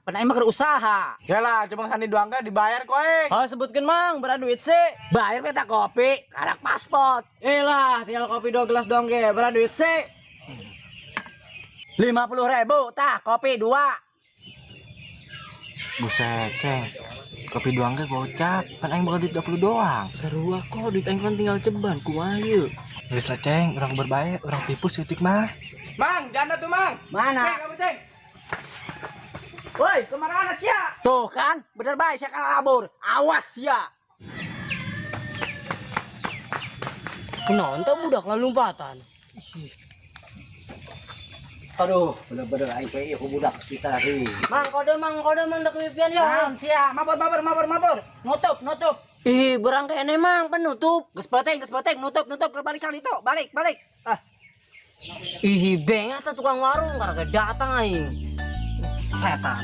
Pan aing mah keur usaha. Ya lah, cuma sandi doang ge dibayar ku aing. Oh, sebutkeun Mang, berapa duit sih? Bayar minta kopi, karak paspor. Eh lah, tinggal kopi 2 gelas doang ge, berapa duit sih? 50.000, tah kopi 2. Buset, Ceng. Kopi doang ge gocap. Pan aing bakal duit 20 doang. Sarua kok, duit aing kan tinggal ceban, kumaha ieu? Geus lah, Ceng, urang berbae, urang tipu seutik mah. Mang, janda tuh, Mang. Mana? Ceng, kabur, Ceng. Woi, kemana sia? Tuh kan, bener bae sia kabur. Awas sia. Kunaon teh budak lalumpatan? Aduh, bener-bener aing teh ieu ku budak kita sih. Mang kode mang dek wipian ya. Naon sia? Mabur, mabur, mabur, mabur. Nutup, nutup. Ih, berang kene Mang, penutup. Geus penting, nutup, nutup, balik sang ditu, balik, balik. Ah, Ih, beng atuh tukang warung karena datang aing. Setan.